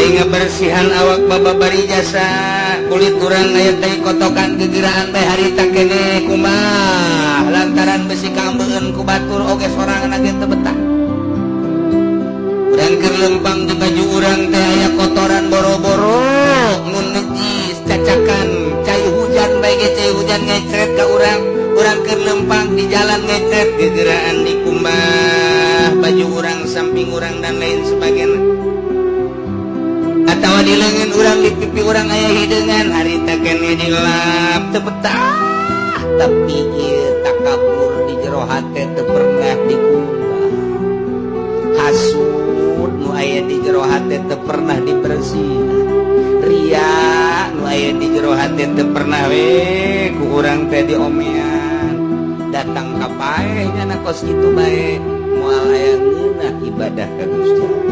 Ari ngabersihan awak bababari jasa kulit urang aya teh kotokan gegeraan bae harita keneh kumaha lantaran besi kaambeun ku batur oge sorangan ge teu betah. Urang keur lempang, di baju urang teh aya kotoran boro-boro nu najis, cacakan cai hujan bae ge, cai hujan ngecret ka urang. Urang keur lempang di jalan, ngecret gegeraan di kumbah baju urang, samping urang, dan lain sebagainya, atau di lengan urang, di pipi urang aya hideungan, harita keneh dilap teu betah. Tapi ieu takabur di jero hate teu pernah dikumbah, hasud nu aya di jero hate teu pernah dibersihan, ria nu aya di jero hate teu pernah we ku urang teh diomean. Datang ka paeh nya kos kitu bae, moal aya ngeunah ibadah ka Gusti Allah.